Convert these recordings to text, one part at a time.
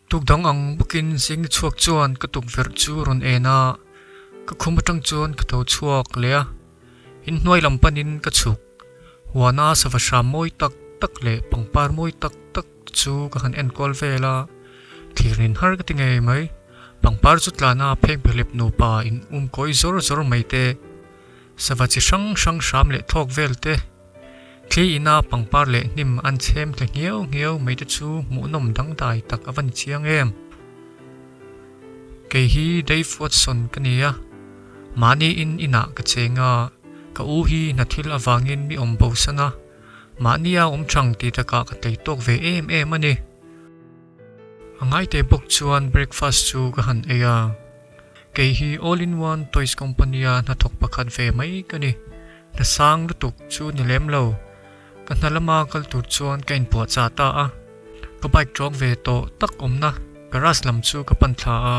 Tuk dang ang bawkin zing ni chhuak chuan ka tukverh chu rawn en a, ka khum atang chuan ka tho chhuak leh a. Inhnuai lam panin ka chhuk. Huana sava hram mawi tak tak leh pangpar mawi tak tak chu ka han enkual vel a, thlir nin har ka ti ngei mai. Pangpar chu tlana pheng phelep nupa in um kawi zawr zawr mai te, sava chi hrang hrang hram leh thlawk vel te, thli ina pangpar leh hnim an chhem tle nghiau nghiau mai te chu hmuhnawm dangdai tak a va ni chiang em. Kei hi Dave Watson ka ni a, mahni in inah ka cheng a, ka u hi hna thil avangin mi awm bo san a, mahnia awm thang ti takah ka tlei tawk ve em em a ni. A ngaite bawk chuan breakfast chu ka han ei a, kei hi All in One Toys Company a hnathawk pakhat ve mai ka ni, hna sang lutuk chu ni lem lo. Ka hna lama kal tur chuan ka inpuahchah ta a, ka bike tawng ve tawh tak awmna garage lam chu ka pan thla a,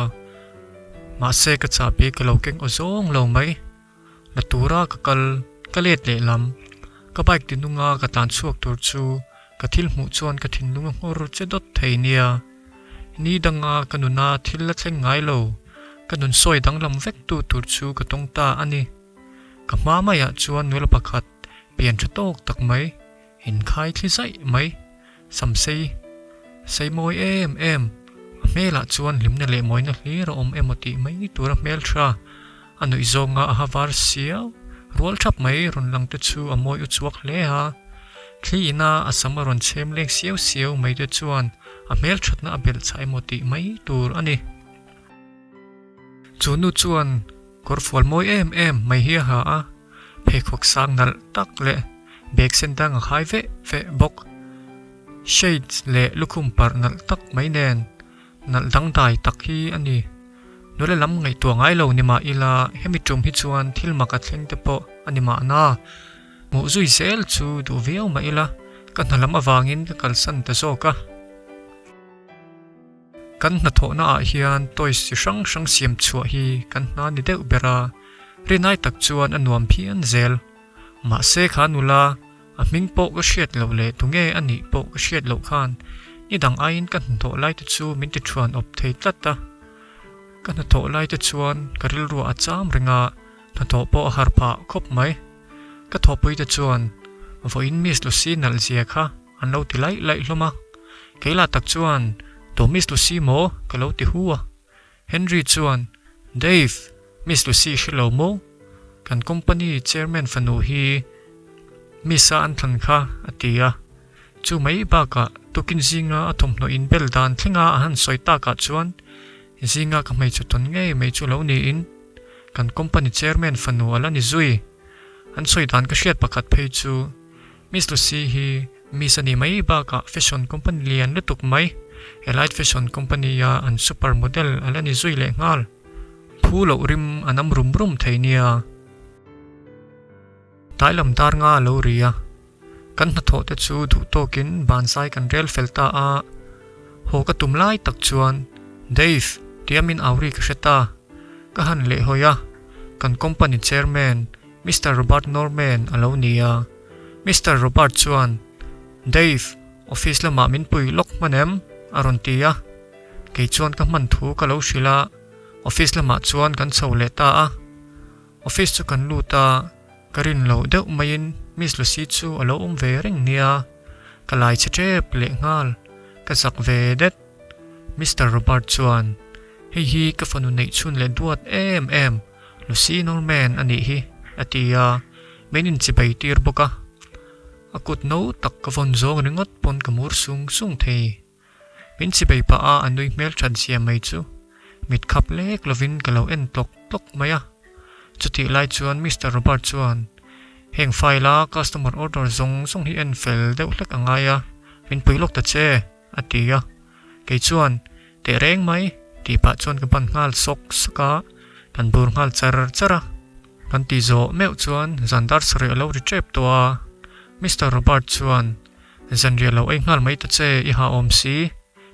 mahse ka chahbi ka lo keng aw zawng lo mai. La tura ka kal, ka let leh lam, ka bike ti nunga ka tlan chhuak tur chu ka thil hmuh chuan ka thinlung a nghawr che dawt thei nia. Ni danga ka nuna thil la thleng ngai lo, ka nun sawi danglam vek tu tur chu ka tawng ta a ni. Ka hma maiah chuan nula pakhat pian tha tawk tak mai, inkhai thli zaih mai, sam sei, sei mawi em em, a hmelah chuan hlimna leh mawina hlir a awm emaw tih mai tura hmeltha a nuih zawnga a ha var siau rual thap mai rawn lang te chu a mawi u chhuak hle a. Thli ina a sam a rawn chhem leng siau siau mai te chuan a hmelthatna a belh chah emaw tih mai tur a ni. Chu nu chuan kawr fual mawi em em mai hi a ha a, pheikhawk sang nalh tak leh bag sen dang a khai veh veh bawk. Shades leh lukhum parh nalh tak mai nen nalh dangdai tak hi a ni. Nula lam ngaihtuah ngai lo ni mah ila hemi tum hi chuan thil mak a thleng te pawh a ni mahna. Hmuh zui zel chu duh viau mah ila ka hna lam avangin ka kalsan ta zawk a. Kan hnathawhna ah hian toys chi hrang hrang siam chhuah hi kan hna ni deuh ber a, rinai tak chuan a nuam phian zel. Mahse kha nula, a hming pawh ka hriat loh leh tunge a nih pawh ka hriat loh khan ni dang aiin ka hnathawh lai te chu min ti thuan awp thei tlat a. Ka hnathawh lai te chuan ka rilruah a cham reng a, hnathawh pawh a har phah khawp mai. Ka thawhpui te chuan vawiin Miss Lucy nalh zia kha An lo ti laih laih hlawm a, Keilah tak chuan To Miss Lucy maw? ka lo ti hu a. Henry chuan, Dave, Miss Lucy hre lo maw? Kan company chairman fanu hi Miss-a an thlan kha, a ti a. Chu mai bakah tukin zinga a thawmhnaw inbel dan thlenga a han sawi takah chuan zinga ka hmeichhe tawn ngei mai chu lo niin kan company chairman fanu a la ni zui. An sawi dan ka hriat pakhat phei chu Miss Lucy hi Miss a nih mai bakah fashion company lian lutuk mai, Elite Fashion Company a an super model a la ni zui leh nghal. Phu loh rim a nam rum rum thei nia. Tlai lam dar nga a lo ri a, kan hnathawh te chu duh tawkin banzai kan rel fel ta a, haw ka tum lai tak chuan Dave tia min au ri ka hre ta, ka han lehhawi a, kan company chairman Mister Robert Norman a lo ni a. Mister Robert chuan, Dave, office lamah min pui lawk hman em? a rawn ti a. Kei chuan ka hman thu ka lo hrilh a, office lamah chuan kan chho leh ta a. Office chu kan lut a, ka rin loh deuh maiin Miss Lucy chu a lo awm ve reng nia. Ka lai chhe tep leh nghal, ka zak ve det. Mister Robert chuan, Hei hi ka fanu neih chhun leh duat em em. Lucy Norman a nih hi, a ti a, min inchibei tir bawk a. A kut no tak ka vawn zawng ringawt pawn ka mur sung sung thei. Min chibei pah a a nui hmel that zia mai chu mit khap lek lovin ka lo en tlawk tlawk mai a. Chutih lai chuan Mister Robert chuan, Heng file a customer order zawng zawng hi en fel deuh hlek a ngai a, min pui lawk ta che, a ti a. Kei chuan, Teh reng mai, tih pah chuan ka ban nghal sawk sawk a, kan bur nghal char char a. Kan tih zawh meuh chuan zan dar sarih a lo ri tep tawh a, Mister Robert chuan, Zanriah lo ei nghal mai ta che, i ha awm si,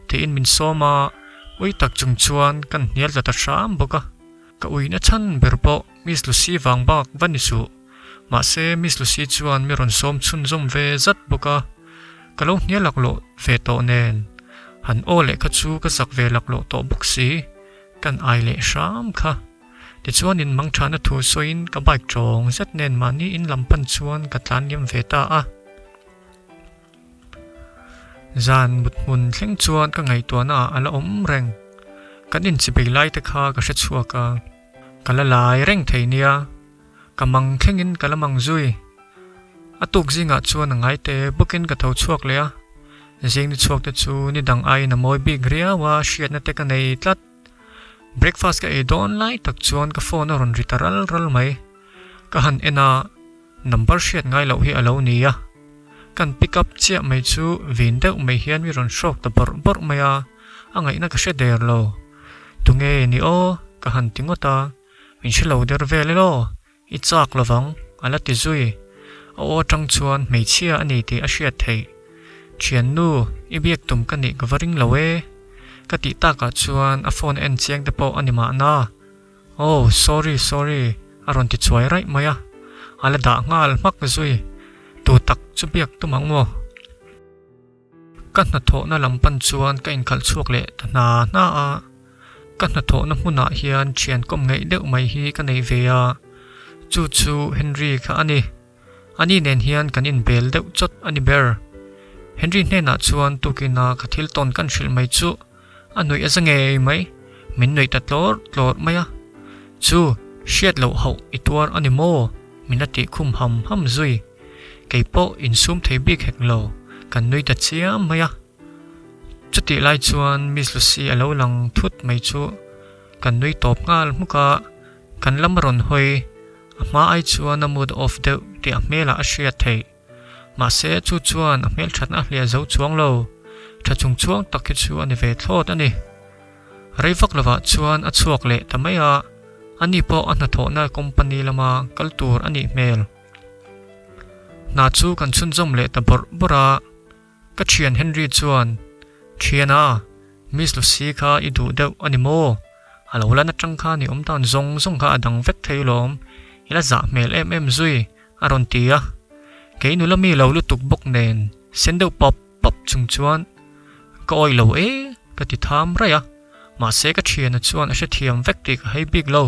tiin min sawm a, ui tak chung chuan kan hnial ta ta hram bawk a. Ka uina chhan ber pawh Miss Lucy vang bak va ni suh. Mahse Miss Lucy chuan mi rawn sawm chhunzawm ve zat bawk a, ka lo hnial laklawh ve tawh nen. Han aw leh kha chu ka zak ve laklawh tawh bawk si, kan ai leh hram kha. Tichuan in mangthana thu sawiin ka bike tawng zet nen mahni in lam pan chuan ka tlan liam ve ta a. Zan mut hmun thleng chuan ka ngaihtuahna ah a la awm reng. Kan inchibei lai te kha ka hre chhuak a, ka la lai reng thei nia. Ka mang thlengin ka la mang zui. A tuk zingah chuan a ngai te bawkin ka tho chhuak leh a, zing ni chhuak te chu ni dang aiin a mawi bik riau a, hriatna te ka nei tlat. Breakfast ka ei dawn lai tak chuan ka phone a rawn ri ta ral ral mai. Ka han en a, number hriat ngai loh hi a lo ni a. Kan pick up chiah mai chu vin deuh mai hian mi rawn hrawk ta bawrh bawrh mai a, a ngaihna ka hre der lo. Tunge ni aw? Ka han ti ngawt a, min hre lo der vel elaw? I chak lovang, a la ti zui. A aw atang chuan hmeichhia a ni tih a hriat theih. Thiannu, i biak tum ka nih ka va ring lo e. Ka tih takah chuan a phone a en chiang te pawh a ni mahna. Oh, sorry, sorry, a rawn ti chuai raih mai a. A la dah nghal hmak zui. Tu tak chu biak tum ang maw? Ka hnathawhna lam pan chuan ka inkhalh chhuak leh ta hna hna a, ka hnathawhna hmunah hian thian kawm ngeih deuh mai hi ka nei ve a, chu chu Henry kha a ni. Ani nen hian kan inbel deuh chawt a ni ber. Henry hnenah chuan tukina ka thil tawn kan hrilh mai chu a nuih a za ngei mai, min nuih ta tlawrh tlawrh mai a. Chu, hriat loh hauh i tuar a ni maw? Min la tih khum ham ham zui. Kei pawh insum thei bik hek lo, kan nui ta chiam mai a. Chutih lai chuan Miss Lucy a lo lang thut mai chu kan nui tawp nghal hmuk a, kan lam a rawn hawi, a hma ai chuan a mood off deuh tih a hmelah a hriat theih. Mahse chu chuan a hmelthatna a hliah zo chuang lo, tha chung chuang tak hi chu a ni ve thlawt a ni. Rei vak lovah chuan a chhuak leh ta mai a, ani pawh a hnathawhna company lama kal tur a nih hmel. Hna chu kan chhunzawm leh ta bawrh bawrh a, ka thian Henry chuan, Thiana, Miss Lucy kha i duh deuh a ni maw? A lo lan atang khan i awm dan zawng zawng kha a dang vek thei lawm, i la zah hmel em em zui, a rawn ti a. Kei nula mi lo lutuk bawk nen sen deuh pawp pawp chung chuan, Ka awih lo e, ka ti tham raih a, mahse ka thiana chuan a hrethiam vek tih ka hei bik lo.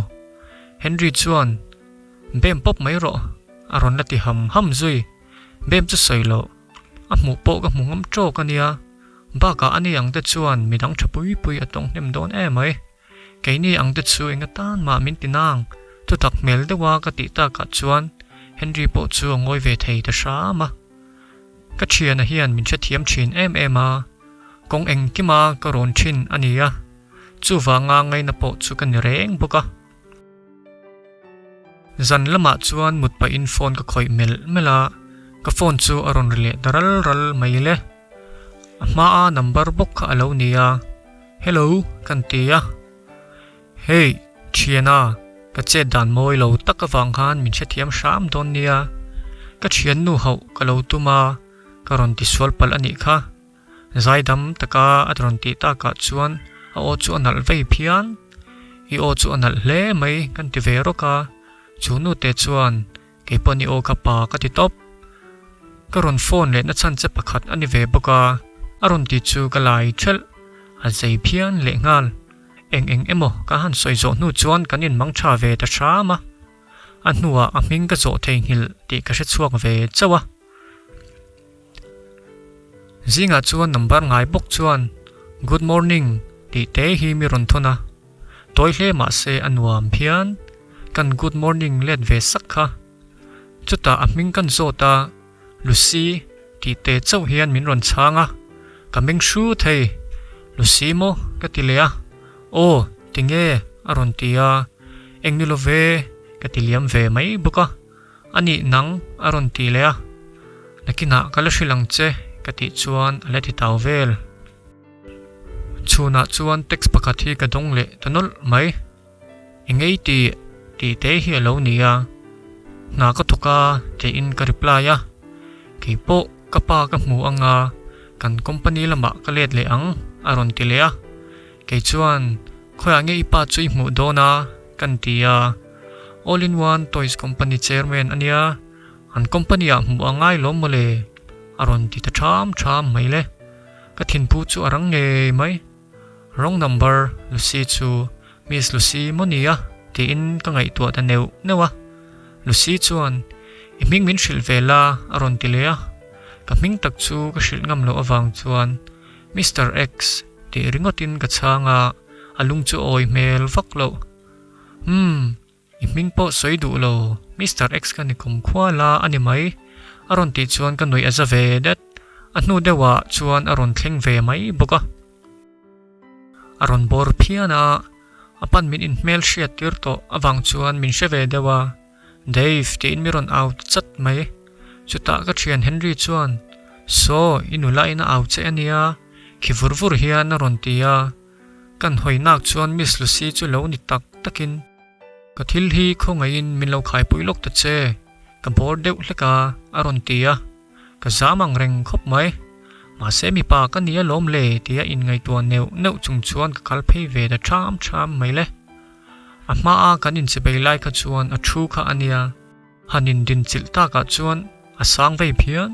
Henry chuan, Bem pawp mai rawh, a rawn la ti ham ham zui. Bem chu sawi loh, a hmuh pawh ka hmu ngam tawk a nia. Bakah ani ang te chuan midang tha pui pui a tawng hnem dawn em mai. Keini ang te chu enga tan mah min ti nang, thutak hmel deuha ka tih takah chuan Henry pawh chu a ngawi ve thei ta hram a. Ka thiana hian min hrethiam thin em em a, kawng engkima ka rawn thin a ni a, chuvanga ngaina pawh chu ka ni reng bawk a. Zan lamah chuan mut pahin phone ka khawih melh melh a, ka phone chu a rawn ri leh ta ral ral mai le. A hmaa number bawk kha a lo ni a, Hello kan ti a. Hey, thiana, ka chet dan mawi lo tak avang khan min hrethiam hram dawn nia. Ka thiannu hauh ka lo tum a, ka rawn tisual palh a nih kha. Zaidam taka a rawn tih takah chuan a aw chu a nalh vei phian. I aw chu a nalh hle mai kan ti ve rawk a, chu nute chuan kei pawh ni aw ka pa ka ti tawp. Ka rawn phone leh na chhan che pakhat a ni ve bawk a, a rawn ti chu ka lai thelh, a zei phian leh nghal. Eng eng emaw ka han sawi zawh hnu chuan kan inmang tha ve ta hram a, a hnuah a hming ka zawh theihnghilh tih ka hrechhuak ve chauh a. Zingah chuan number ngai bawk chuan Good morning tih te hi mi rawn thawn a, tawi hle mah se a nuam phian, kan good morning let ve sak kha. Chutah a hming kan zawt a, Lucy tih te chauh hian min rawn chhang a, ka meng hru thei, Lucy maw ka ti leh a, Aw tinge a rawn ti a, eng ni lo ve ka ti liam ve mai bawk a. A nih nang a rawn ti leh a, nakinah ka la hrilh ang che ka tih chuan a la ti tau vel. Chhunah chuan text pakhat hi ka dawng leh ta nawlh mai. Engei tih tih te hi a lo ni a, hna ka thawk a tiin ka reply a, kei pawh ka pa ka hmu anga kan company lamah ka let leh ang a rawn ti leh a, kei chuan khawiah nge i pa chu i hmuh dawn a kan ti a. All in one toys company chairman a nia, an company ah hmuh a ngai lawm mawle a rawn ti ta ṭham ṭham mai le. Ka thinphu chu a rang ngei mai. Wrong number, Lucy chu Miss Lucy maw nia? tiin ka ngaihtuah ta neuh neuh a. Lucy chuan, I hming min hrilh ve la, a rawn ti leh a. Ka hming tak chu ka hrilh ngam loh avang chuan Mister X tih ringawtin ka chhang a, a lung chu a awi hmel vak loh. Umm, I hming pawh sawi duh lo, Mister X ka ni kum khua la a ni mai, a rawn tih chuan ka nuih a za ve det. A hnu deuhah chuan a rawn thleng ve mai bawk a. A rawn bawr phian a, a pan min inhmel hriat tir tawh avang chuan min hre ve deuh a, Dave tiin mi rawn au ta chat mai. Chutah ka thian Henry chuan, Saw, i nula in a au che a nia, khi vur vur hian a rawn ti a. Kan hawi nak chuan Miss Lucy chu lo ni tak takin, Ka thil hi khawngaihin min lo khaipui lawk ta che, ka bawr deuh hlek a, a rawn ti a. Ka zam ang reng khawp mai. Mahse mipa ka ni alawm le tia inngaihtuah neuh neuh chung chuan ka kal phei ve ta ṭham ṭham mai le. A hmaa kan inchibei lai kha chuan a thu kha a nia. Han indinchilh takah chuan a sang vei phian,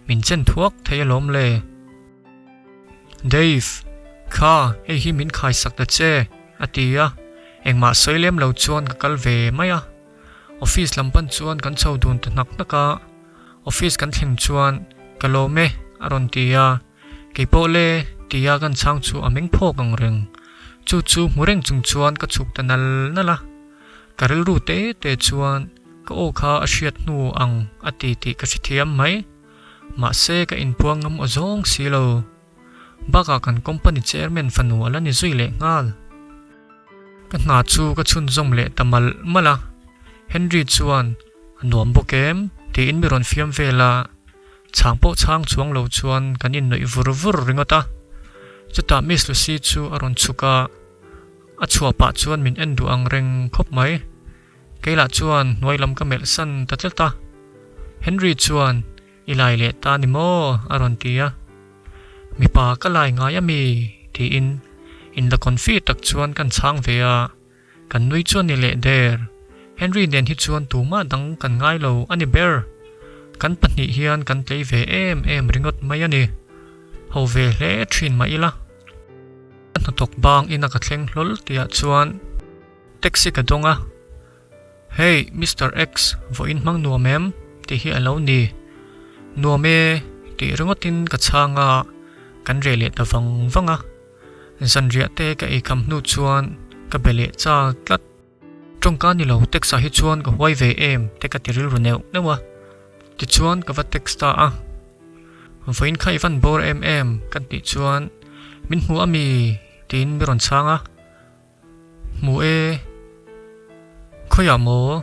min chen thuak thei alawm le. Dave, kha hei hi min khaisak ta che, a ti a, engmah sawi lem lo chuan ka kal ve mai a. Office lam pan chuan kan chho dun ta hnak hnak a, office kan thleng chuan ka lawm e a rawn ti a, kei pawh le tia kan chhang chu a meng phawk ang reng. Chu chu hmu reng chung chuan ka chhuk ta nal nal a. Ka rilru te te chuan ka aw kha a hriat hnu ang a ti tih ka hrethiam mai. Mahse ka inpuang ngam aw zawng si lo. Bakah kan company chairman fanu a la ni zui leh nghal. Ka hna chu ka chhunzawm leh ta malh malh a. Henry chuan a nuam bawk em? tiin mi rawn fiam vel a. Chhang pawh chhang chuang lo chuan kan innuih vur vur ringawt a. Chutah Miss Lucy chu a rawn chhuk a. A chhuah pah chuan min en duh ang reng khawp mai. Kei lah chuan hnuai lam ka melh san ta tlat a. Henry chuan, I lai leh ta ni maw? a rawn ti a. Mipa ka lai ngai a mi? tiin in la confi tak chuan kan chhang ve a. Kan nui chuan ni leh der. Henry nen hi chuan tumah dang kan ngai lo a ni ber. Kan pahnih hian kan tlei ve em em ringawt mai a ni. Ho ve hle thin mah ila. Ka hnathawk bang ina ka thleng hlawl tihah chuan taxi ka dawng a, Hey Mister X, vawiin hmang nuam em? tih hi a lo ni. Nuam e tih ringawtin ka chhang a, kan reh leh ta vang vang a. Zanriah te ka eikham hnu chuan ka be leh chal tlat. Tawngka ni lo text ah hi chuan ka huai ve em te ka ti rilru neuh neuh a. Tichuan ka va text ta a. Vawiin kha i van bawr em em kan tih chuan min hmu a mi tiin mi rawn chhang a. Hmu e. Khawiah maw?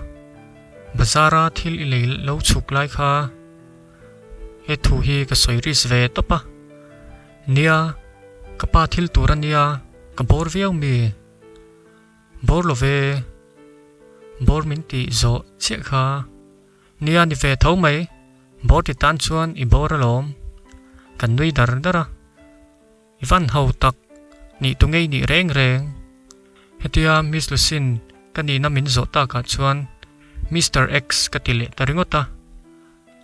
Bazar a thil i lei lo chhuk lai kha he thu hi ka sawi risk ve tawp a. Nia, ka pa thil tur a nia, ka bawr viau mi. Bawr lo ve, bawr min tih zawh chiah kha. Nia ni ve tho mai, bawr ti tan chuan i bawr alawm. Kan nui dar dar a, i van ho tak, nih tu ngei nih reng reng. Hetia Miss Lucin ka nihna min zawh takah chuan Mister X ka ti leh ta ringawt a,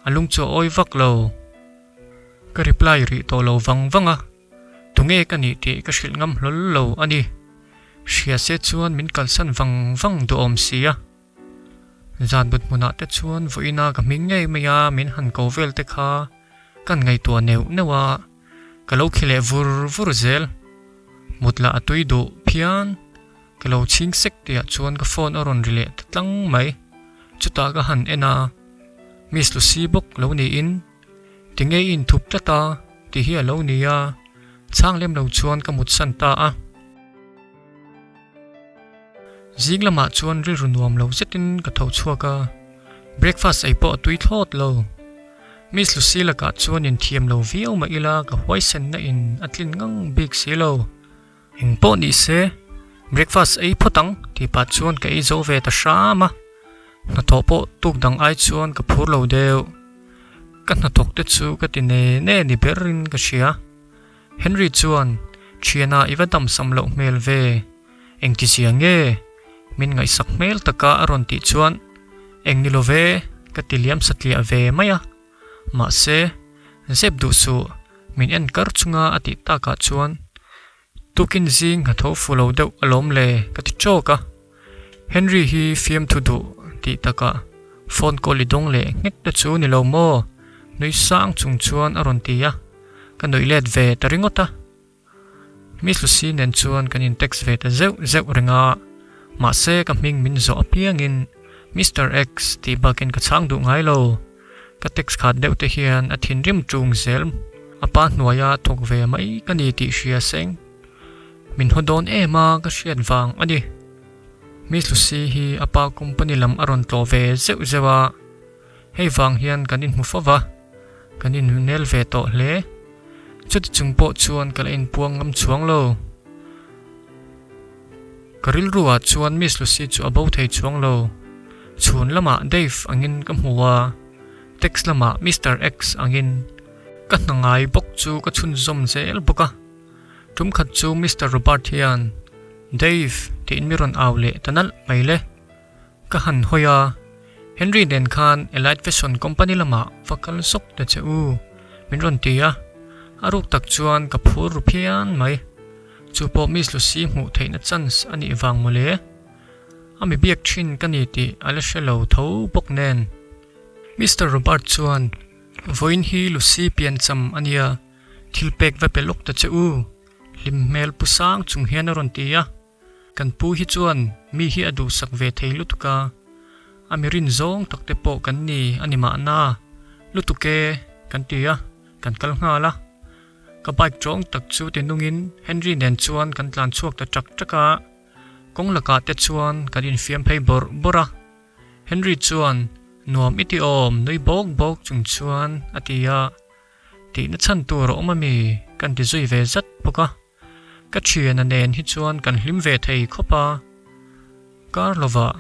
a lung chu a awi vak lo. Ka reply rih tawh lo vang vang a. Tunge ka nih tih ka hrilh ngam hlawl lo a ni. Hria se chuan min kalsan vang vang duhawm si a. Zan but hmunah te chuan vawiina ka hming ngei mai a min han ko vel te kha kan ngaihtuah neuh neuh a, ka lo khi leh vur vur zel. Mut lah a tui duh phian. Ka lo chhing sek tihah chuan ka phone a rawn ri leh ta tlang mai. Chutah ka han en a, Miss Lucy bawk lo niin. Tinge i inthup tlat a? tih hi a lo ni a, chhang lem lo chuan ka mutsan ta a. Zing lamah chuan rilru nuam lo zetin ka tho chhuak a, breakfast ei pawh a tui thlawt lo. Miss Lucy lakah chuan inthiam lo viau mah ila ka huaisenna in a tlin ngang bik si lo. Eng pawh ni se, breakfast ei phawt ang tih pah chuan ka ei zo ve ta hram a, hnathawh pawh tuk dang ai chuan ka phur lo deuh. Ka hnathawk te chu ka ti ne ne ni berin ka hria. Henry chuan, Thiana i va damsam loh hmel ve, engti zia nge? Min ngaihsak hmel taka a rawn tih chuan, Eng ni lo ve, ka ti liam satliah ve mai a. Mahse, zep duh suh. Min en kar chunga a tih takah chuan tukin zing a tho fu lo deuh alawm le ka ti tawk a. Henry hi fiamthu duh tih takah phone call i dawng leh nghek te chu ni lo maw? Nui sang chung chuan a rawn ti a, ka nuih let ve ta ringawt a. Miss Lucy nen chuan kan in text ve ta zeuh zeuh reng a, mahse ka hming min zawh apiangin Mister X tih bakin ka chhang duh ngai lo. Ka text khat deuh te hian a thinrim tung zel a pa hnuaia thawk ve mai ka ni tih hria seng. Min haw dawn em a ka hriat vang a ni. Miss Lucy hi a pa company lam a rawn tlawh ve zeuh zeuh a, hei vang hian kan inhmu fo va. Kan innel ve tawh hle. Chuti chung pawh chuan ka la inpuang ngam chuang lo. Ka rilru ah chuan Miss Lucy chu a bo thei chuang lo. Chhun lamah Dave angin ka hmu a, text lamah Mister X angin. Ka hna ngai bawk chu ka chhunzawm zel bawk a. Tum khat chu Mister Robert hian, Dave tiin mi rawn au leh ta nalh mai le. Ka han hawi a, Henry nen khan Elite Fashion Company lamah va kal zawk ta che u, min rawn ti a, a ruk tak chuan ka phur ru phian mai. Chu pawh Miss Lucy hmuh theihna chance a nih vang mawle. A mi biak thin ka ni tih a la hre lo tho bawk nen. Mister Robert chuan, Vawiin hi Lucy piancham a nia, thil pek va pe lawk ta che u, hlim hmel pu sang chung hian a rawn ti a. Kan pu hi chuan mi hi a duhsak ve thei lutuk a, a mi rin zawng tak te pawh kan ni a ni mahna lutuk e kan ti a, kan kal nghal a. Ka bike tawng tak chu ti nungin Henry nen chuan kan tlan chhuak ta ṭak ṭak a, kawng lakah te chuan kan infiam phei bawrh bawrh a. Henry chuan nuam i ti awm nui bawk bawk chung chuan a ti a, tihna chhan tur a awm a mi kan ti zui ve zat bawk a. Ka thiana nen hi chuan kan hlim ve thei khawp a, kar lovah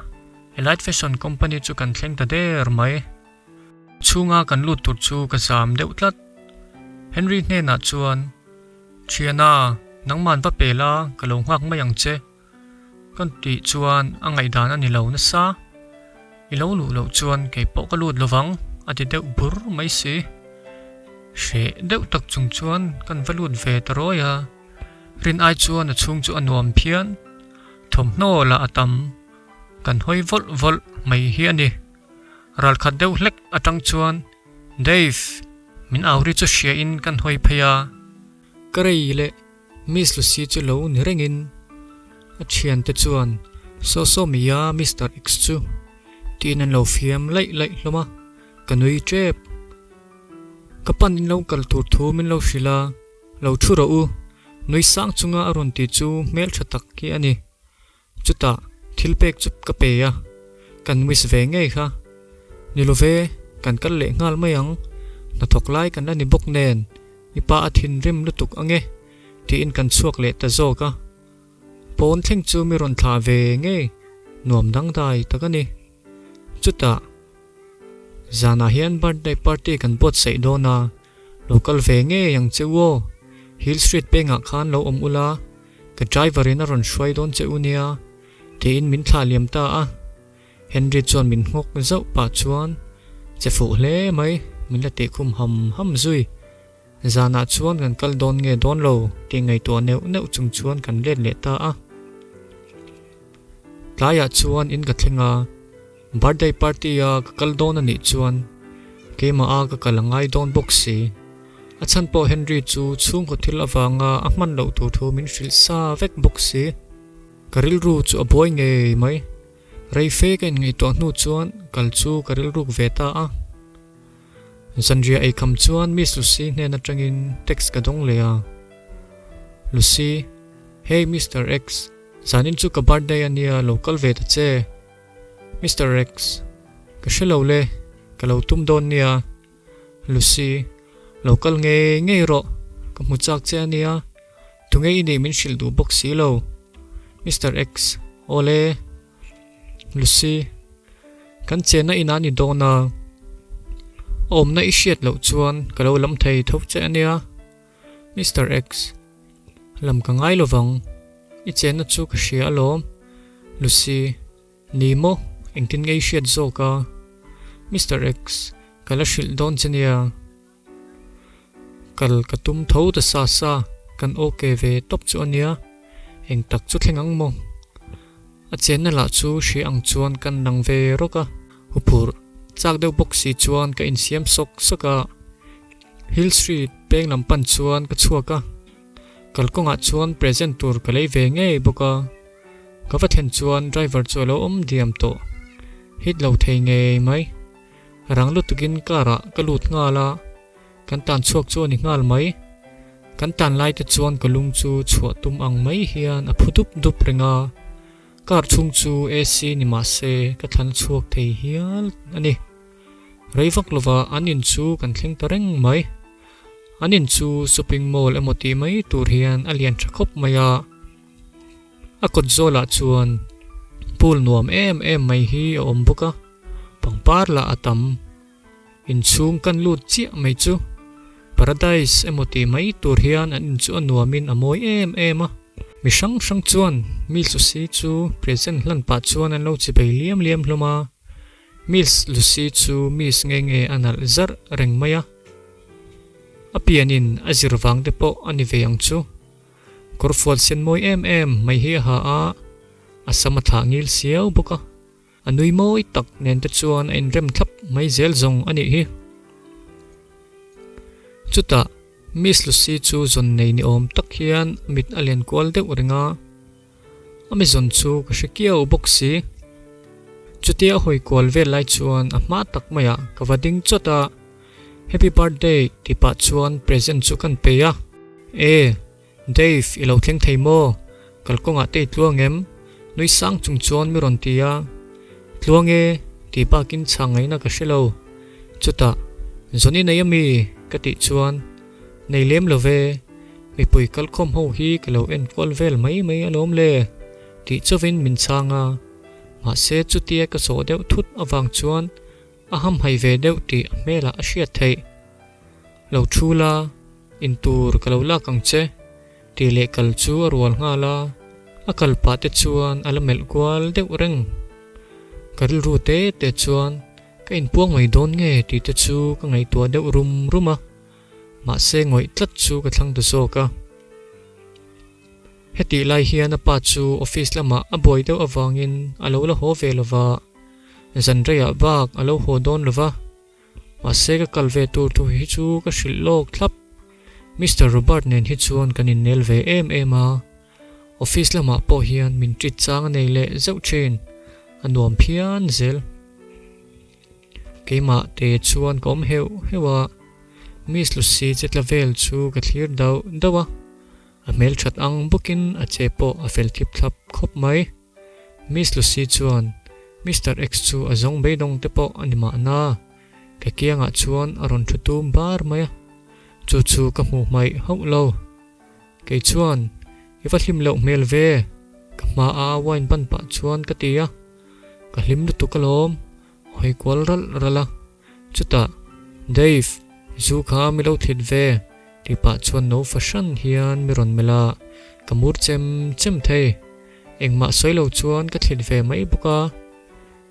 Elite Fashion Company chu kan thleng ta der mai. Chhunga kan lut tur chu ka zam deuh tlat. Henry hnenah chuan, Thiana, nangman va pe la, ka lo nghak mai ang che. Kan tih chuan a ngaihdan a ni lo nasa. I lo luh loh chuan kei pawh ka lut lovang a ti deuh bur mai si. Hreh deuh tak chung chuan kan va lut ve ta rawi a, rin ai chuan a chhung chu a nuam phian. Thawmhnaw lah a tam, kan hawi vawlh vawlh mai hi a ni. Ralkhat deuh hlek atang chuan Dave min au ri chu hria in kan hawi phei a. Ka rei leh Miss Lucy chu lo ni rengin a thiante chuan Saw saw mia Mister X chu tiin an lo fiam laih laih hlawm a, ka nui tep. Ka pan in lo kal tur thu min lo hrilh a, lo thu rawh u, nui sang chunga a rawn ti chu hmeltha tak hi a ni. Chutah thil pek chu ka pe a, kan wish ve ngei kha. Ni lo ve, kan kal leh nghal mai ang, hnathawk lai kan la ni bawk nen, i pa a thinrim lutuk ange, tiin kan chhuak leh ta zawk a. Pawn thleng chu mi rawn thlah ve ngei, nuam dangdai tak a ni. Chutah zanah hian birthday party kan buatsaih dawn a, Lo kal ve ngei ang che u aw, Hill Street pengah khan lo awm ula, ka driver in a rawn hruai dawn che u nia, tiin min thlah liam ta a. Henry chuan min nghawk zauh pah chuan, Che fuh hle mai, min la tih khum ham ham zui. Zanah chuan kan kal dawn nge dawn lo tih ngaihtuah neuh neuh chung chuan kan let leh ta a. Tlaiah chuan in ka thleng a. Birthday party a ka kal dawn a nih chuan keimah a ka kal a ngai dawn bawk si. A chhan pawh Henry chu chhungkaw thil avanga a hman loh tur thu min hrilh sa vek bawk si. Ka rilru chu a buai ngei mai. Rei fe ka inngaihtuah hnu chuan kal chu ka rilruk ve ta a. Zanriah eikham chuan Miss Lucy hnen atangin text ka dawng leh a. Lucy, Hey Mister X, zanin chu ka birthday a nia lo kal ve ta che. Mister Rex, Ka hre lo le, ka lo tum dawn nia. Lucy, Lo kal ngei ngei rawh, ka hmu chak che a nia. Tunge i nih min hrilh duh bawk si lo. Mister X, Awle. Lucy, Kan chenna inah ni dawn a, a awmna i hriat loh chuan ka lo lam thei tho che a nia. Mister X, Lam ka ngai lovang, i chenna chu ka hria alawm. Lucy, Ni maw, engtin nge i hriat zawk a? Mister X, Ka la hrilh dawn che nia. Kal ka tum tho ta sa sa, kan ok ve tawp chu a nia, eng tak chu thleng ang maw? A chenna lah chu hria ang chuan kan nang ve rawk a, huphurh chak deuh bawk si chuan ka insiam sawk sawk a. Hill Street peng lam pan chuan ka chhuak a, kalkawngah chuan present tur ka lei ve ngei bawk a, ka va thlen chuan driver chu a lo awm diam tawh, hit lo thei ngei mai. Rang lutukin car ah ka lut nghal a, kan tan chhuak chu a ni nghal mai. Kan tan lai te chuan ka lung chu chhuah tum ang mai hian a phu dup dup reng a, car chhung chu AC ni mah se ka thlan chhuak thei hial a ni. Rei vak lova an in chu kan thleng ta reng mai. An in chu shopping mall emaw tih mai tur hian a lian tha khawp mai a. A kawt zawlah chuan pool nuam em em mai hi a awm bawk a, pangpar lah a tam. Inchhung kan lut chiah mai chu paradise emaw tih mai tur hian an in chu a nuamin a mawi em em a. Mi hrang hrang chuan Miss Lucy chu present hlan pah chuan an lo chibei liam liam hlawm a. Miss Lucy chu Miss nge nge a nalh zarh reng mai a, a pianin a zir vang te pawh a ni ve ang chu. Kawrfual sen mawi em em mai hi a ha a, a sam a thlah ngil siau bawk a, a nui mawi tak nen te chuan a inrem thlap mai zel zawng a nih hi. Chutah Miss Lucy chu zawn nei ni awm tak hian a mit a len kual deuh reng a. A mizawn chu ka hre kiau bawk si. Chutia a hawi kual vel lai chuan a hma tak maiah ka va ding chawt a, Happy birthday tih pah chuan present chu kan pe a. E, Dave i lo thleng thei maw? Kalkawngah te i tluang em? Nui sang chung chuan mi rawn ti a. Tluang e, tih bakin chhang ngaihna ka hre lo. Chutah, Zawn i nei ami? ka tih chuan, Nei lem lo ve, mipui kalkhawm ho hi ka lo enkual vel mai mai alawm le, tih chauhin min chhang a. Mahse chutia ka sawh deuh thut avang chuan a hamhaih ve deuh tih a hmelah a hriat theih. Lo thu la, intur ka lo lak ang che, tih leh kal chu a rual nghal a, a kal pah te chuan a la melh kual deuh reng. Ka rilru te te chuan ka inpuang mai dawn nge tih te chu ka ngaihtuah deuh rum rum a. Mahse ngawih tlat chu ka thlang ta zawk a. Hetih lai hian a pa chu office lamah a buai deuh avangin a lo la haw ve lo va, zan reiah bak a lo haw dawn lo va. Mahse ka kal ve tur thu hi chu ka hrilh lawk thlap. Mister Robert nen hi chuan kan innel ve em em a, office lamah pawh hian min ṭit chang a nei leh zeuh ṭhin, a nuam phian zel. Keimah te chuan ka awm heuh heuh a, Miss Lucy che tla vel chu ka thlir dauh dauh a, a hmelthat ang bawkin a che pawh a fel thip thlap khawp mai. Miss Lucy chuan Mister X chu a zawng beidawng te pawh a ni mahna, ka kiangah chuan a rawn thu tum bar mai a, chu chu ka hmuh hmaih hauh lo. Kei chuan, I va hlim loh hmel ve, ka hmaah wine ban pah chuan ka ti a. Ka hlim lutuk alawm, a hawi kual ralh ralh a. Chutah, Dave, zu kha mi lo thlit ve, tih pah chuan no fahran hian mi rawn melh a, ka mur chem chem thei. Engmah sawi lo chuan ka thlit ve mai bawk a.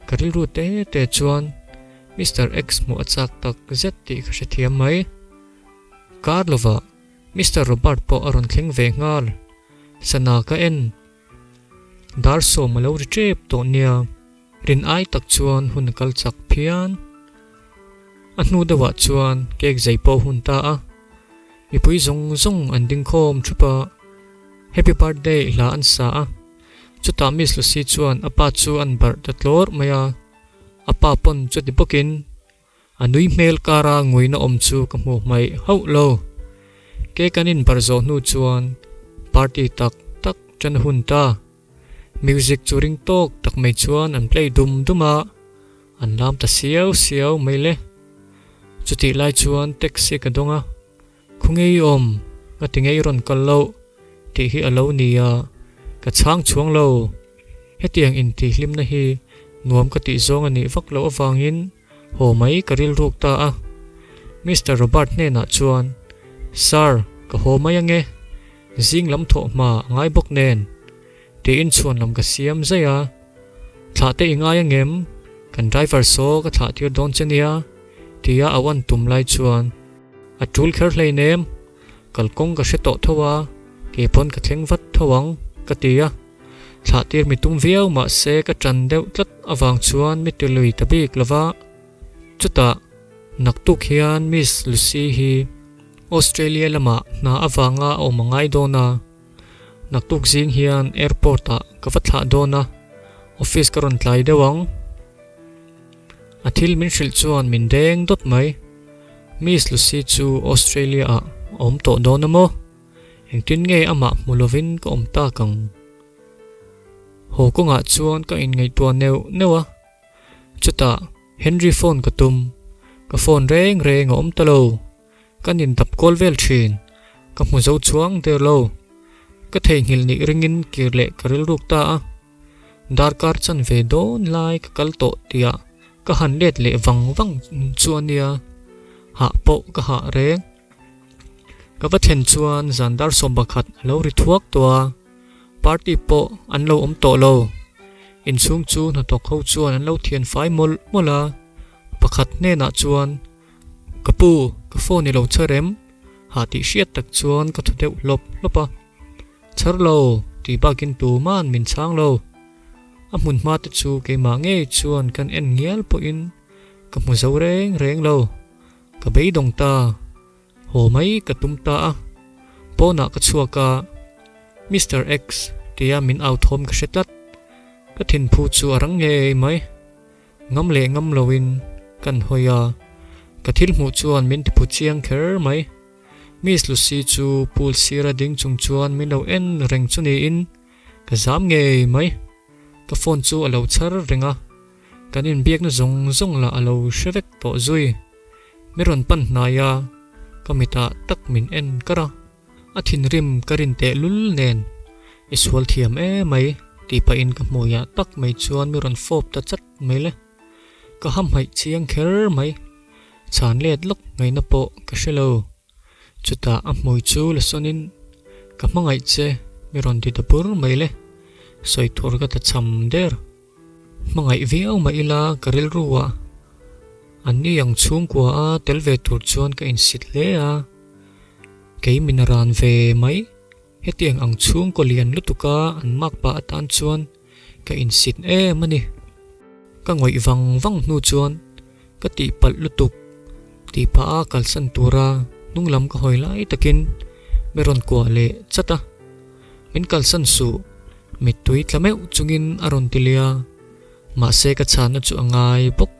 Ka rilru te te chuan Mister X hmuh a chak tak zet tih ka hrethiam mai. Kar lovah Mister Robert pawh a rawn thleng ve nghal. Sana ka en. Dar sawm a lo ri tep tawh nia, rin ai tak chuan hun a kal chak phian. A hnu deuhah chuan cake zai pawh a hun ta a, mipui zawng zawng an ding khawm thup a, Happy Birthday hla an sa a, chutah Miss Lucy chuan a pa chu an barh ta tlawr mai a, a pa pawn chuti bawkin A nui hmel kara nguina awm chu ka hmuh hmaih hauh lo. Cake an inbarh zawh hnu chuan party tak tak ṭan a hun ta. Music chu ring tawk tak mai chuan an play dum dum a, an lam ta siau siau mai le. Chutih lai chuan taxi ka dawng a, Khawnge i awm? Ka ti ngei rawn kal loh tih hi a lo ni a, ka chhang chhuang lo. Hetiang intihhlimna hi nuam ka tih zawng a nih vak loh avangin haw mai ka rilruk ta a. Mister Robert hnenah chuan, Sir, ka haw mai ange, zing lam thawh hma a ngai bawk nen, tiin chhuan lam ka siam zaih a. Thlah te i ngai angem? Kan driver saw ka thlah tir dawn che nia, tia a uan tum lai chuan. A tul kher hleinem, kalkawng ka hre tawh tho a, keipawn ka thleng vat tho ang, ka ti a. Thlah tir mi tum viau mahse ka ṭan deuh tlat avang chuan mi ti lui ta bik lo va. Chutah, naktuk hian Miss Lucy hi Australia lamah hna avanga a awm a ngai dawn a. Naktuk zing hian airport ah ka va thlah dawn a, office ka rawn tlai deuh ang. A thil min hrilh chuan min deng dawt mai. Miss Lucy chu Australia ah a awm tawh dawn a maw? Engtin nge amah hmu lovin ka awm tak ang? Haw kawngah chuan ka inngaihtuah neuh neuh a. Chutah Henry phone ka tum. Ka phone reng reng a awm ta lo. Kan indap kual vel thin. Ka hmu zo chuang der lo. Ka theihnghilh nih ringin kir leh ka rilruk ta a. Darkar chan ve dawn lai ka kal tawh tihah ka han let leh vang vang chu a nia. Hah pawh ka hah reng. Ka va thlen chuan zan dar 11 a lo ri thuak tawh a. Party pawh an lo awm tawh lo. Inchhung chu hnathawk ho chuan an lo thian fai mawlh mawlh a. Pakhat hnenah chuan Ka pu, ka phone i lo chhar em? Hah tih hriat tak chuan ka thaw deuh hlawp hlawp a. Chhar lo, tih bakin tuman min chhang lo. A hmun hma te chu keimah ngei chuan kan en ngial pawhin ka hmu zo reng reng lo. Ka beidawng ta, haw mai ka tum ta a. Pawnah ka chhuak a, Mister X tia min au thawm ka hre tlat. Ka thinphu chu a rang ngei mai. Ngam leh ngam loin kan hawi a, ka thil hmuh chuan min tiphu chiang kher mai. Miss Lucy chu pool sira ding chung chuan min lo en reng chu niin ka zam ngei mai. Ka phone chu a lo chhar reng a, kan inbiakna zawng zawng lah a lo hre vek tawh zui. Mi rawn pan hnai a, ka mitah tak min en kar a. A thinrim ka rin teh lul nen, I sual thiam e mai, tih pahin ka hmuiah tak mai chuan mi rawn fawp ta chat mai le. Ka hamhaih chiang kher mai, chhan let lawk ngaihna pawh ka hre lo. Chutah a hmui chu la sawnin, Ka hmangaih che, mi rawn ti ta bur mai le. Sawi tur ka ta cham der. Hmangaih viau mah ila ka rilru a, an ni ang chhungkua a tel ve tur chuan ka insit hle a, kei min ran ve mai. Hetiang ang chhungkaw lian lutuka an mak pah atan chuan ka insit em a ni. Ka ngawih vang vang hnu chuan ka tihpalh lutuk tih pah a kalsan tura hnunglam ka hawi lai takin mi rawn kuah leh chat a. Min kalsan suh, mittui tla meuh chungin a rawn ti leh a, mahse ka chhanna chu a ngai bawk.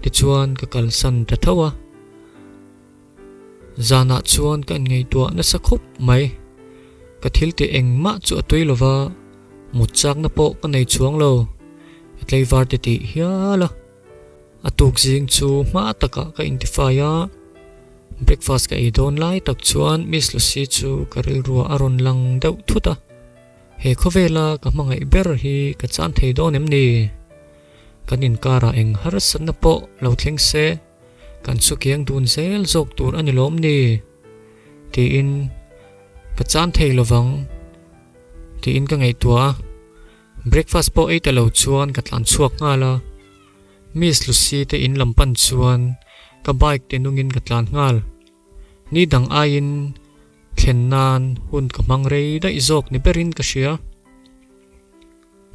Tichuan ka kalsan ta tho a. Zanah chuan ka inngaihtuah nasa khawp mai. Ka thil tih engmah chu a tui lova, mut chakna pawh ka nei chuang lo. Ka tleivar ti tih hial a. A tuk zing chu hma takah ka intifai a, breakfast ka ei dawn lai tak chuan Miss Lucy chu ka rilruah a rawn lang deuh thut a. He khawvela ka hmangaih ber hi ka chan thei dawn em ni? Kan inkarah eng harsatna pawh lo thleng se, kan chukiang dun zel zawk tur a ni lawm ni? Tiin ka chan thei lovang tiin ka ngaihtuah a. Breakfast pawh ei ta lo chuan ka tlan chhuak nghal a, Miss Lucy te in lam pan chuan ka bike te nungin ka tlan nghal. Ni dang aiin thlen nan hun ka hmang rei daih zawk ni berin ka hria.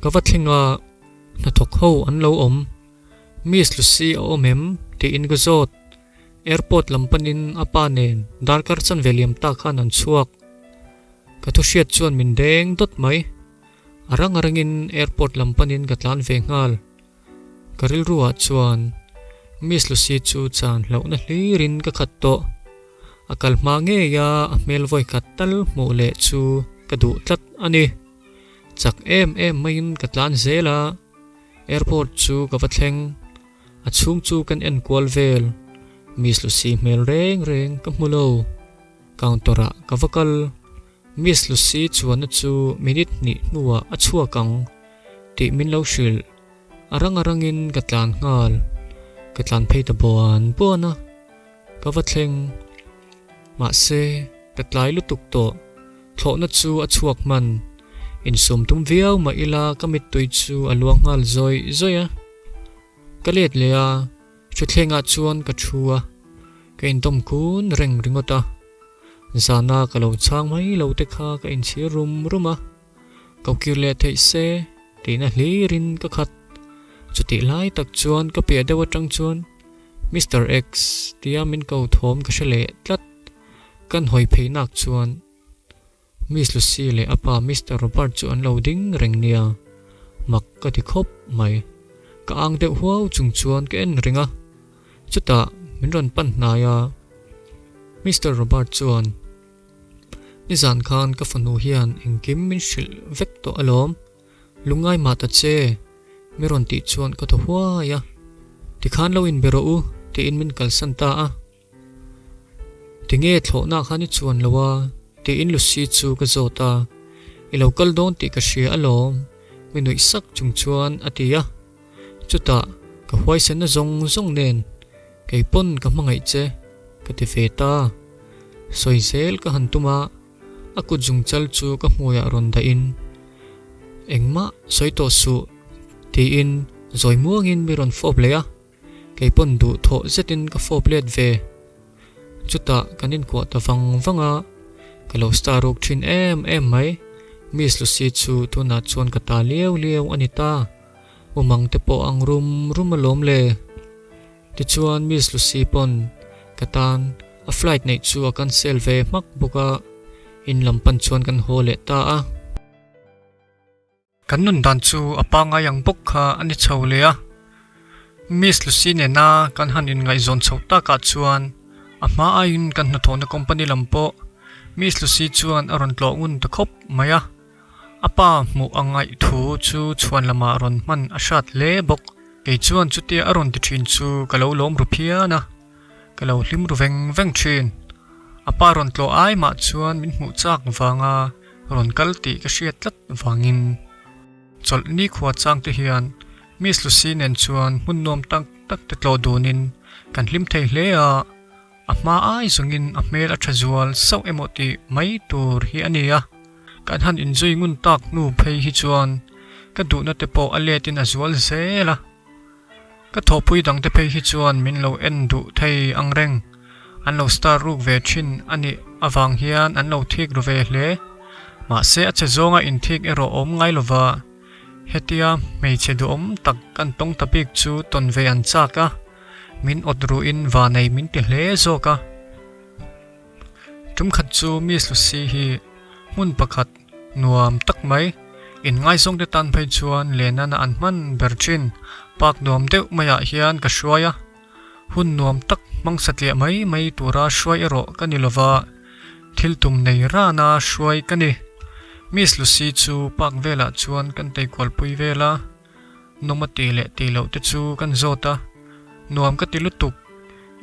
Ka va thleng a, hnathawk ho an lo awm. Miss Lucy a awm em? tiin ka zawt. Airport lam panin a pa nen darkar chanve liam ta khan an chhuak. Ka thu hriat chuan min deng dawt mai. A rang a rangin airport lam panin ka tlan ve nghal. Ka rilruah chuan Miss Lucy chu chan hlauhna hlirin ka khat tawh. A kal hma ngei a, a hmel vawi khat tal hmuh leh chu ka duh tlat a ni. Chak em em maiin ka tlan zel a, airport chu ka va thleng. A chhung chu kan en kual vel. Miss Lucy hmel reng reng ka hmu lo. Counter ah ka va kal. Miss Lucy chuanna chu minute hnih hnuah a chhuak ang tih min lo hrilh. A rang a rangin ka tlan nghal. Ka tlan phei ta buan buan a, ka va thleng. Mahse, ka tlai lutuk tawh. Thlawhna chu a chhuak hman. Insum tum viau mah ila ka mittui chu a luang nghal zawih zawih a. Ka let leh a, thutthlengah chuan ka thu a. Ka indawm kun reng ringawt a, zana ka lo chhang mai lo te kha ka inchhir rum rum a, ko kir leh theih se tihna hlirin ka khat. Chutih lai tak chuan ka piah deuh atang chuan Mister X tia min ko thawm ka hre leh tlat. Kan hawi phei nak chuan Miss Lucy leh a pa Mister Robert chu an lo ding reng nia, mak ka ti khawp mai. Ka ang deuh huau chung chuan ka en reng a, chutah min rawn pan hnai a. Mister Robert chuan, Nizan khan ka fanu hian engkim min hrilh vek tawh alawm, lungngai mah ta che, mi rawn tih chuan ka thaw huai a. Tikhan lo inbe rawh u, tiin min kalsan ta a. Tinge thlawhna khan i chuan lo a? tiin Lucy chu ka zawt a. I lo kal dawn tih ka hria alawm, mi nuih sak chung chuan a ti a. Chutah ka huaisenna zawng zawng nen kei pawn ka hmangaih che ka ti ve ta. Sawi zel ka han tum a, a kut zung chal chu ka hmuiah rawn dahin, Engmah sawi tawh suh tiin zawi muangin mi rawn fawp leh a. Kei pawn duh thawh zetin ka fawp let ve. Chutah kan inkuah ta vang vang a, ka lo star ruk thin em em mai. Miss Lucy chu tunah chuan ka ta liau liau a ni ta. Umang te pawh ang rum rum alawm le. Tichuan Miss Lucy pawn ka tan a flight neih chu a cancel ve hmak bawk a, in lam pan chuan kan haw leh ta a. Kan nun dan chu a pangngai ang bawk kha a ni chho leh a. Miss Lucy nena kan han inngaihzawn chhoh takah chuan a hma aiin kan hnathawhna company lam pawh Miss Lucy chuan a rawn tlawh ngun ta khawp mai a. A pa hmuh a ngaih thu chu chhuan lamah rawn hman a hrat hle bawk. Kei chuan chutia a rawn ti thin chu ka lo lawm ru phian a, ka lo hlim ru veng veng thin. A pa rawn tlawh ai mah chuan min hmuh chak vanga rawn kal tih ka hriat tlat vangin chawlh nikhua chang te hian Miss Lucy nen chuan hmun nuam tak tak te tlawh dunin kan hlim thei hle a, a hma ai zawngin a hmel a tha zual sauh emaw tih mai tur hi a ni a, kan han inzui ngun tak hnu phei hi chuan ka duhna te pawh a letin a zual zel a. Ka thawhpui dangte phei hi chuan min lo en duh thei ang reng. An lo star ruk ve thin a nih avang hian an lo thik ru ve hle. Mahse a che zawnga inthik erawh awm ngai lova, hetia hmeichhe duhawm tak kan tawng ta bik chu tawn ve an chak a, min awt ruhin vanei min ti hle zawk a. Tumkhat chu Miss Lucy hi hmun pakhat nuam tak mai, inngaizawng te tan phei chuan Lenana an hman ber thin park nuam deuh maiah hian ka hruai a, hun nuam tak hmang satliah mai mai tura hruai erawh ka ni lova, thil tum nei rana hruai ka ni. Miss Lucy chu park velah chuan kan teikualpui vel a. Nawm a ti leh ti loh te chu kan zawt a, nuam ka ti lutuk.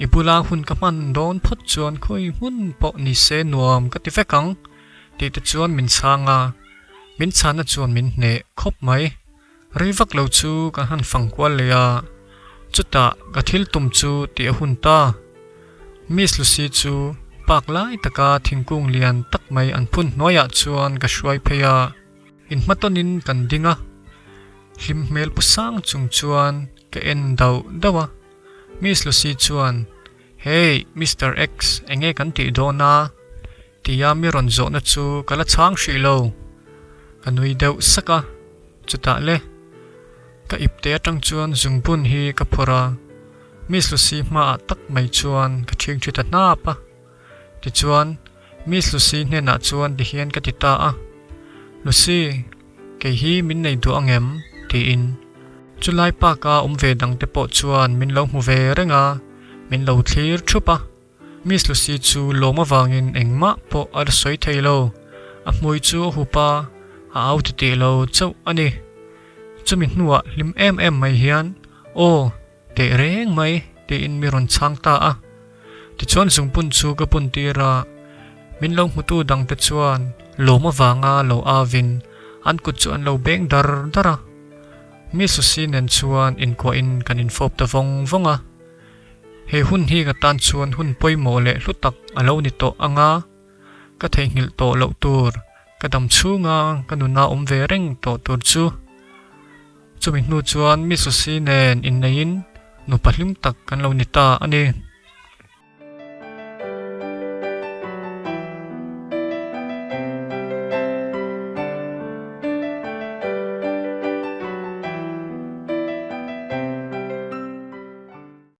I bula hun ka hman dawn phawt chuan khawi hmun pawh ni se nuam ka ti vek ang tih te chuan min chhang a, min chhanna chuan min hneh khawp mai. Rei vak lo chu kan han fang kual leh a, chutah ka thil tum chu tih a hun ta. Miss Lucy chu park lai taka thingkung lian tak mai an phun hnuaiah chuan ka hruai phei a. Inhmatawnin kan ding a, hlim hmel pu sang chung chuan ka en dauh dauh a. Miss Lucy chuan, Hey, Mister X, enge kan tih dawn a? tia mi rawn zawhna chu ka la chhang hrih lo. Ka nui deuh sak a, chutah le, ka ipte atang chuan zungbun hi ka phawrh a, Miss Lucy hmaah tak mai chuan ka ṭhing ṭhi ta hnap a. Tichuan, Miss Lucy hnenah chuan tihian ka ti ta a, Lucy, kei hi min nei duh ang em? tiin. Chulai park-a awm ve dangte pawh chuan min lo hmu ve reng a, min lo thlir thup a. Miss Lucy chu lawm avangin engmah pawh a la sawi thei lo, a hmui chu a hup a, a au titih lo chauh a ni. Chumi hnuah hlim em em mai hian, Aw! Teh reng mai, tiin mi rawn chhang ta a. Tichuan zungpun chu ka pun tir a, min lo hmutu dangte chuan lawm avanga lo avin an kut chu an lo beng dar dar a. Mi Susi nen chuan inkuahin kan infawp ta vawng vawng a. He hun hi ka tan chuan hun pawimawh leh hlu tak a lo ni tawh ang a, ka theihnghilh tawh loh tur, ka dam chhunga ka nuna awm ve reng tawh tur chu. Chumi hnu chuan Miss Lucy nen inneiin nupa hlim tak kan lo ni ta a ni.